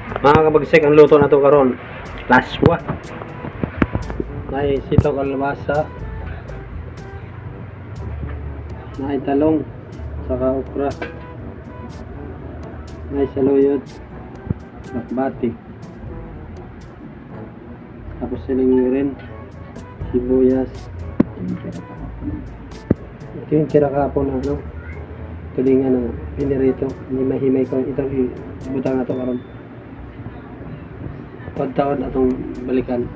Mga kabagsik, ang luto na to karon. Laswa. May sitaw, kalabasa. May talong. Saka okra. May saluyot. Bakbati. Tapos siling rin. Sibuyas. Ito yung tira kahapon na ano. Tulingan na pinirito. Himay-himay ko. Ito ibutang na to karon. Pagtaon atong balikan.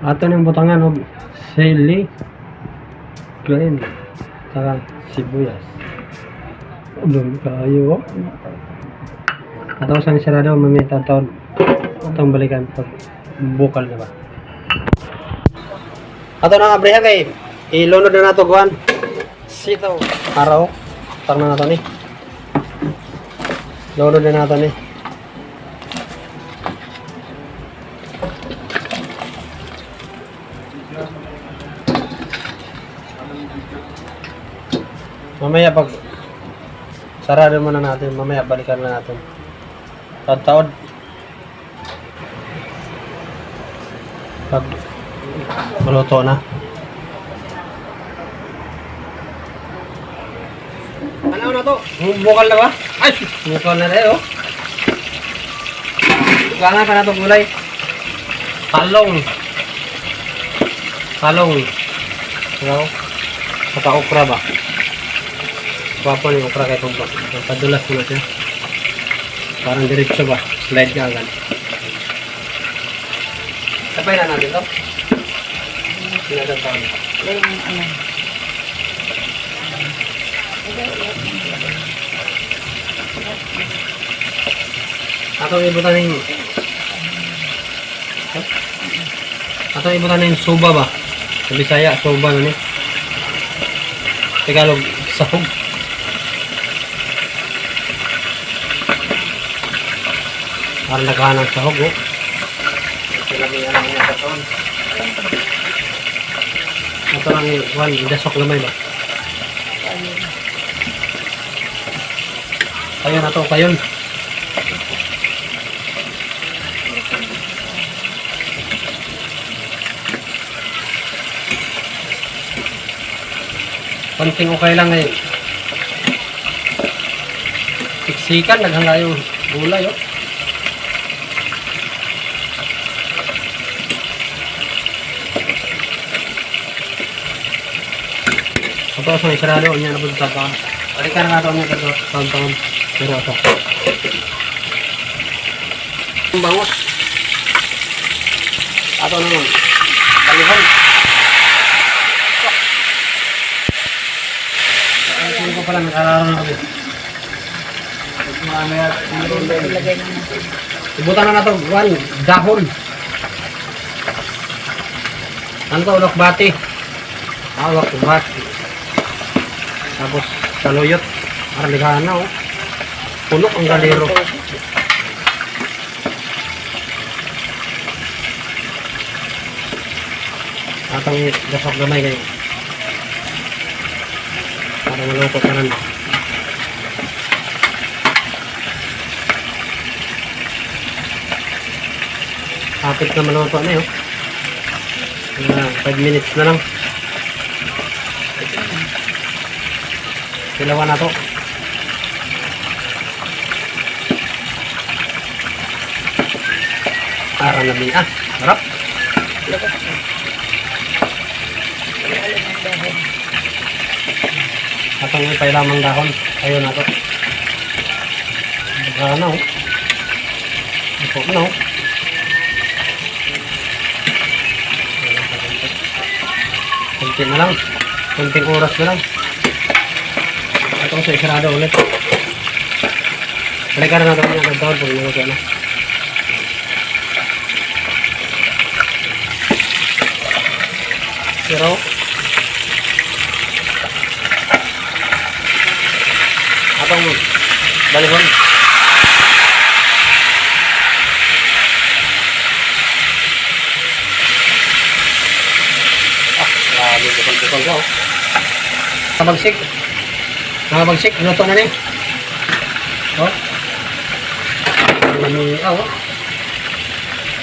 Ato ning butangan og sili green saka sibuyas. Dumi kaayo, oh. Ato sa sarado mamaya taon atong balikan pag bukal na ba. Ato nang abrihan kay ilunod na nato kuan. Sitaw. Araw. Tang na nato ni. Lunod na nato ni. Mamaya pag sarado muna natin, mamaya balikan na natin. Taod-taod. Pag maluto na. Ano na to? Bukal na ba? Ay, sus, bukal na rin, oh. Bukangan pa na to gulay. Talong. Talong. Hello? Saka okra ba? Gwapo ni okra kay pagba. Padulas mo na siya. Parang diretso ba? Slide ka agad. Sabay na natin to. Sinasang. Yung ano. Atong ibutan ning suba ba? Sa Bisaya, suba na ni. Tagalog, sahog. Parang naghahanap sahog, oh. Lagi ang mga katon. Ito lang yung one, dasok lamay ba? Kayo na to, kayon. Konting okay lang ngayon. Siksikan, naghanga yung gulay, oh. Ito sa isarado, niya na po sa taon. Balikan na ito niya ito, taon-taon. Pero ito. Ang bangos. Ato naman. Balihon. Ay, ko pala, nakalaro na kami. Ilagay na natin. Ibutan na nato, one, dahon. Ano to, ulok bati. Ah, ulok bati. Tapos, saluyot. Parang ligahan na, oh. Punok ang galero. Atong gasok gamay kayo. Para maluto ka nun. Kapit na maluto na yun. Mga 5 minutes na lang. Kilawan na to. Para na ah. Sarap. Labas na. Ilalim ang dahon. Atong ipay lamang dahon. Ayun na to. Baka na, oh. Ito na, oh. Wala pa konti. Kunti na lang. Kunting oras na lang. Ito sa isarado ulit. Balikan na natin yung dahon pag naluto na. Pero atong balihon. Ah, grabe bukol-bukol ko. Kabagsik. Mga bagsik, luto na ni. Oh. Lami, oh.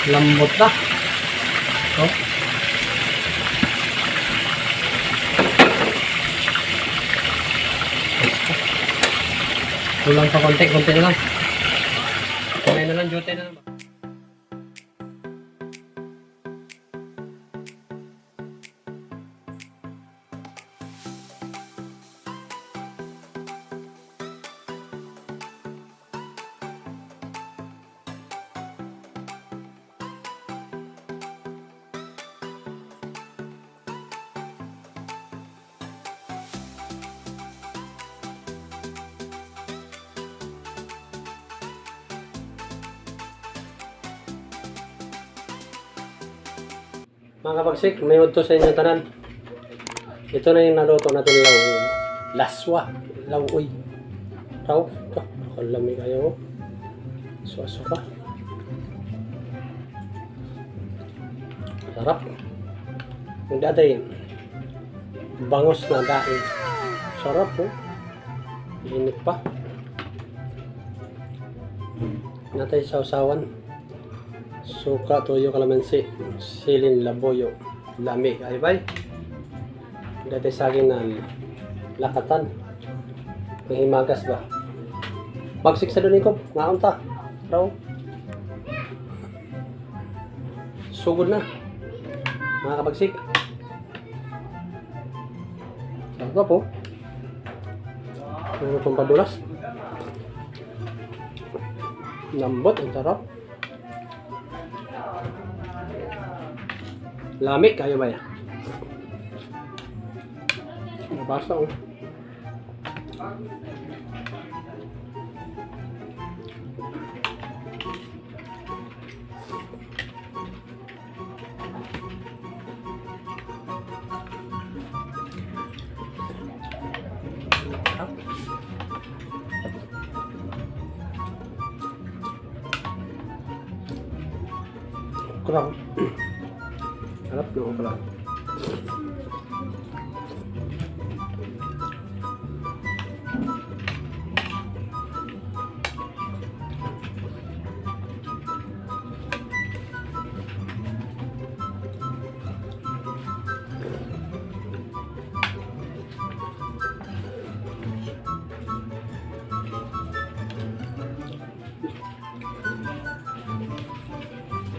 Lambot na. Oh. Kulang pa konti, konti na lang. Konti na lang, jute na lang. Mga kabagsik, may udto sa inyong tanan. Ito na yung naluto natin law. Laswa. Lawoy. Raw. Ito. Nakalami kayo. Suaso pa. Sarap. Yung dati, bangos na daing. Sarap po. Init pa. Natay sausawan. Suka, tuyo, kalamansi, silin, labuyo, lami. Ay bay. Dati saging na lakatan. Panghimagas ba? Bagsik sa dunikop, ngaon ta. Raw. Sugod na. Mga kabagsik. Sarap po. Meron pong padulas. Lambot, ang sarap. Lami kayo ba yan? Nabasa oh. Kurang. Sarap ng okra.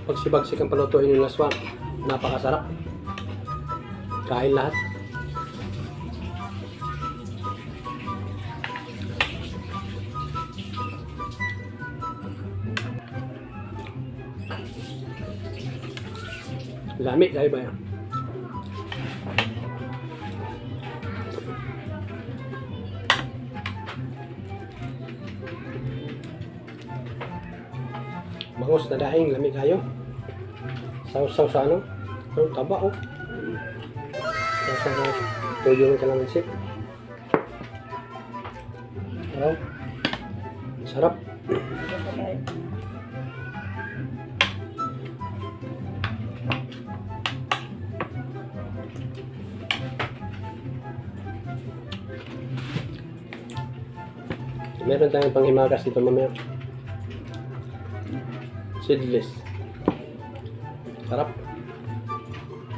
Pagsibagsik ang palutuin yung laswa, napakasarap. Kain lahat. Lami, dahil ba yan? Bangos na daing, lami kayo. Sausaw sa ano? Pero taba oh. Sausaw sa tuyo ng kalamansi. Sarap. Ang sarap. Sige pa tayo. Meron tayong panghimagas dito mamaya. Seedless. Sarap.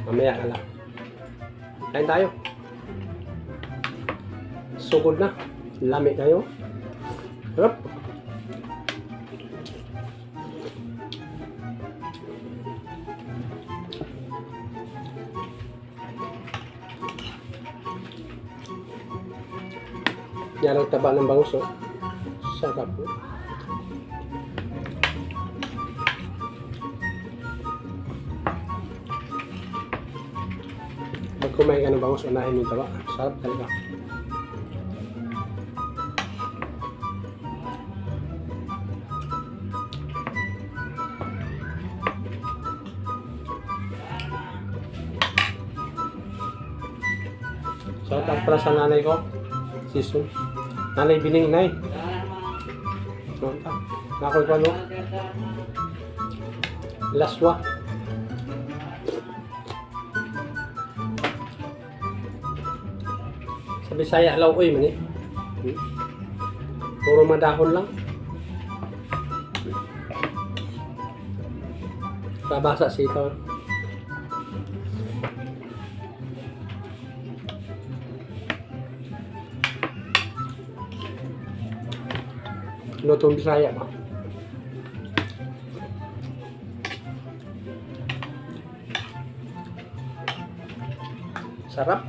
Mamaya ka lang. Kain tayo. Sugod na. Lami kayo. Sarap. Yan ang taba ng bangus, oh. Sarap, oh. Pag kumain ka ng bangus, unahin mo yung taba. Sarap talaga. Shout out pala sa nanay ko. Season. Nanay Bining, nay. Nakoy ko ano? Laswa. Sa Bisaya, lawoy man eh. Puro madahon lang. Babasa sitaw. Lutong Bisaya ba? Sarap.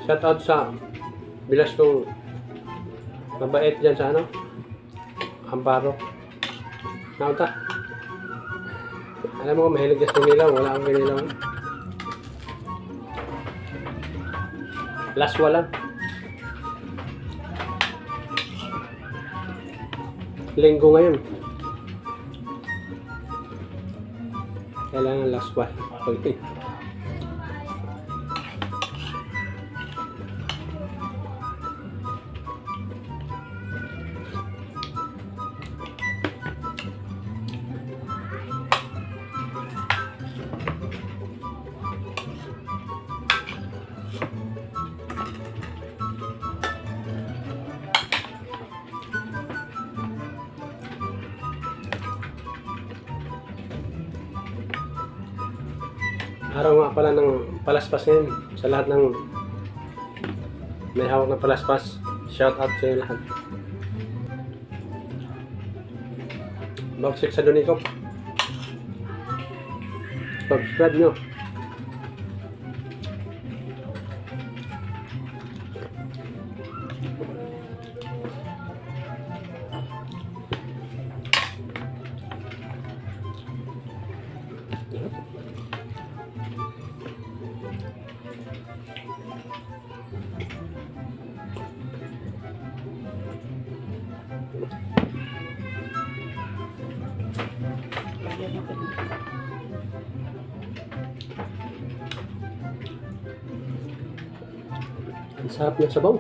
Shout out sa bilas kong mabait dyan sa ano, Amparo. Naunta. Alam mo, mahilig ka sa kinilaw. Wala akong kinilaw. Last wala. Linggo ngayon. Kailangan last one. Okay. Araw nga pala ng palaspas ngayon. Sa lahat ng may hawak na palaspas, shout out sa inyo lahat. Bagsik sa Donikop. Subscribe nyo. Lagyan natin. Ang sarap ng sabaw.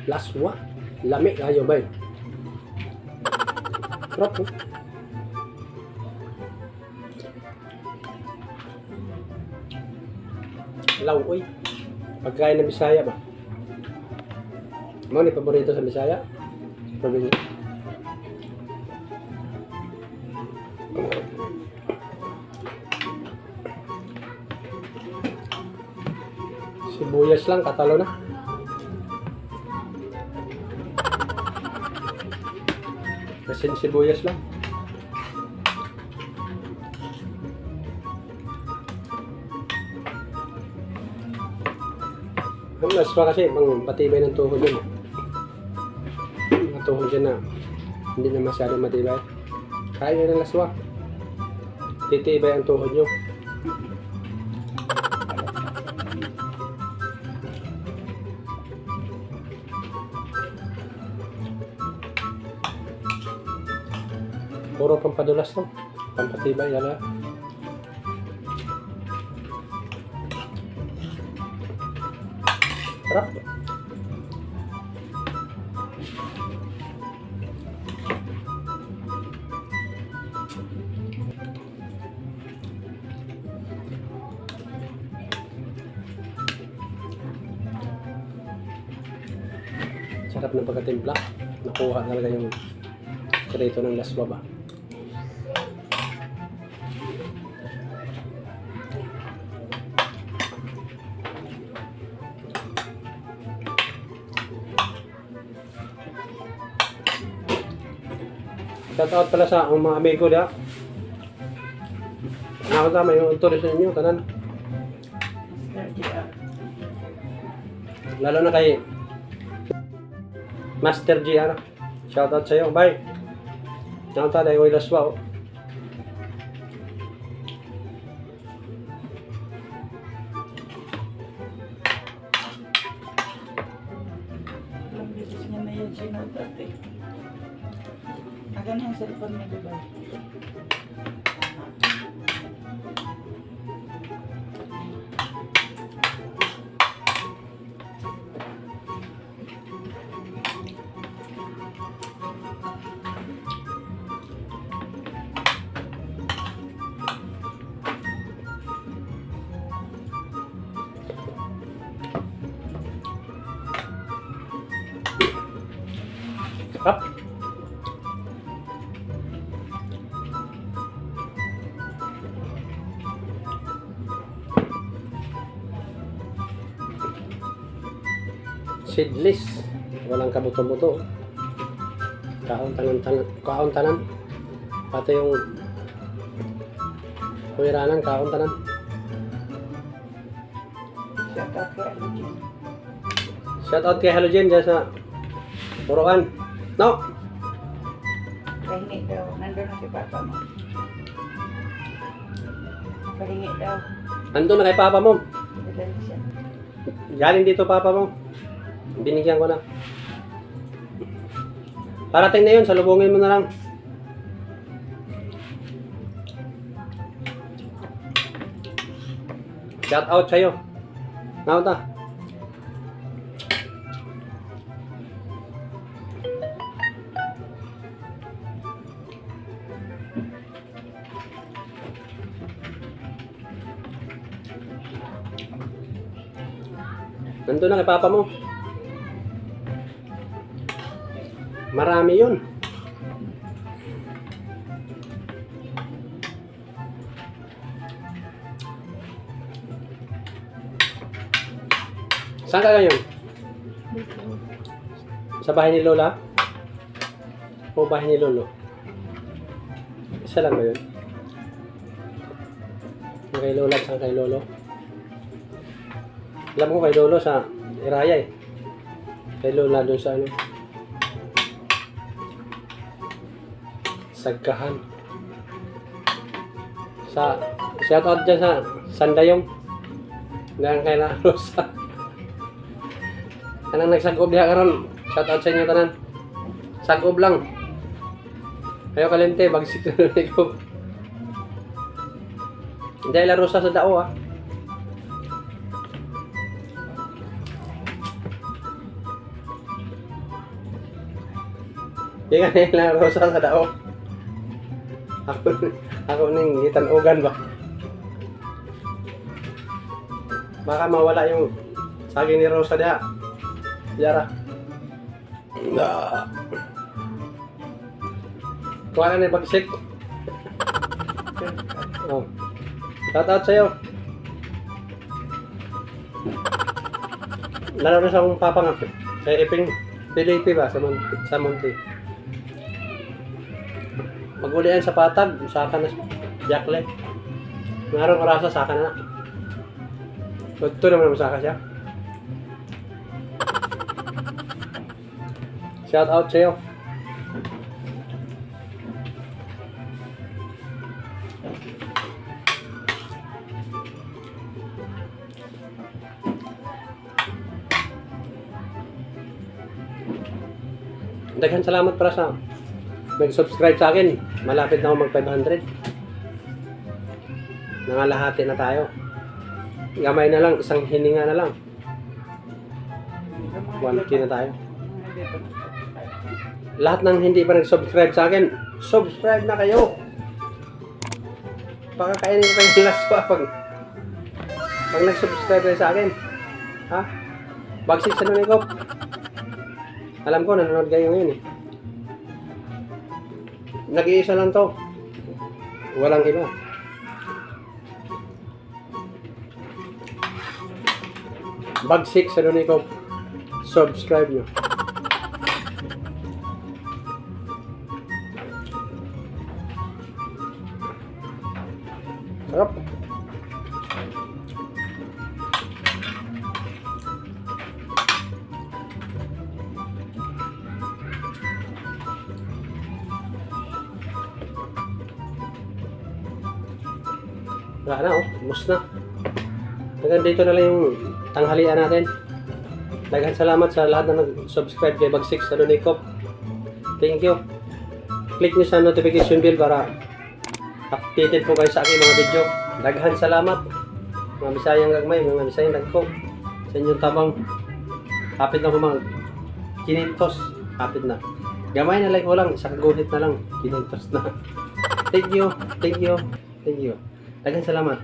Laswa. Lami kayo ba eh. Sarap oh. Lawoy. Pagkain ng Bisaya ba? Mo ni paborito sa Bisaya? Sa probinsya. Sibuyas lang, katalo na. Asin sibuyas lang. Ang last pa kasi, pang patibay ng tuhod yun. Eh. Mga tuhod dyan na hindi na masyado matibay. Kaya nyo ng laswa. Titibay ang tuhod nyo. Puro pampadulas to. Pampatibay talaga. Sarap. Sarap ng pagkatimpla. Nakuha talaga yung krito ng laswa ba. Shout out pala sa akong mga amigo da. Ako ta may utol sa inyo tanan. Mr. JR. Lalo na kay Master GR. Shoutout sa'yo. Bye. Shoutout ay ko ilaswa. Oh. Ilang beses niya na yan sinautat eh. Agan ang cellphone niya, diba? Up. Seedless. Walang kabuto-buto. Kaon tanan tanan. Kaon tanan. Pati yung kuwiranan, kaon tanan. Shout out kay Alugin. Shout out kay Halogen dyan sa Purokan. No! Pahingi daw. Nandun na si Papa mo. Pahingi daw. Andun na kay Papa mo. Dadali siya. Galing dito papa mo. Binigyan ko na. Parating na yun, salubungin mo na lang. Shout out sa'yo. Nauta. Nandun na kay papa mo. Marami yun. Saan ka ngayon? Sa bahay ni Lola? O bahay ni Lolo? Isa lang ba yun? Yung kay Lola at saka kay Lolo? Alam ko kay Lolo sa Iraya eh. Kay Lola doon sa ano. Sagkahan. Sa shout out dyan sa Sandayong. Dahil kay La Rosa. Anang nagsagob diha karon. Shout out sa inyo tanan. Sagob lang. Kayo kalente, bagsik na lang ko. Hindi La Rosa sa dao ah. Di ka nila Rosa sa dao. Ako, ako ning gitanugan ba? Baka mawala yung saging ni Rosa diha. Yara. Na. Kuha na ni bagsik. Oh. Shout out sa'yo. Lalo na sa akong papa nga. Kay Iping Felipe ba sa Monte. Magulian sa patag, saka na Jackle. Meron orasa saka na. Ito naman masaka siya. Shout out sa'yo. Daghan salamat para sa nag-subscribe sa akin. Malapit na ako mag 500. Nangalahati na tayo. Gamay na lang, isang hininga na lang. 1K na tayo. Hindi pa nag-subscribe. Lahat ng hindi pa nag-subscribe sa akin, subscribe na kayo. Baka kainin ko kayo ng laswa pag nag-subscribe kayo sa akin. Ha? Bagsik sa Nunikop. Alam ko, nanonood kayo ngayon eh. Nag-iisa lang to. Walang iba. Bagsik sa Nunikop. Subscribe nyo. Sarap. Wala na oh, ubos na. Hanggang dito na lang yung tanghalian natin. Daghang salamat sa lahat na nag-subscribe kay Bagsik sa Donikop. Thank you. Click nyo sa notification bell para updated po kayo sa aking mga video. Daghan salamat. Mga Bisayang gagmay, mga Bisayang dagko. Sa inyong tabang. Kapit na po mga kinintos. Kapit na. Gamay na lang ko lang. Sa kaguhit na lang. Kinintos na. Thank you. Thank you. Thank you. Daghan salamat.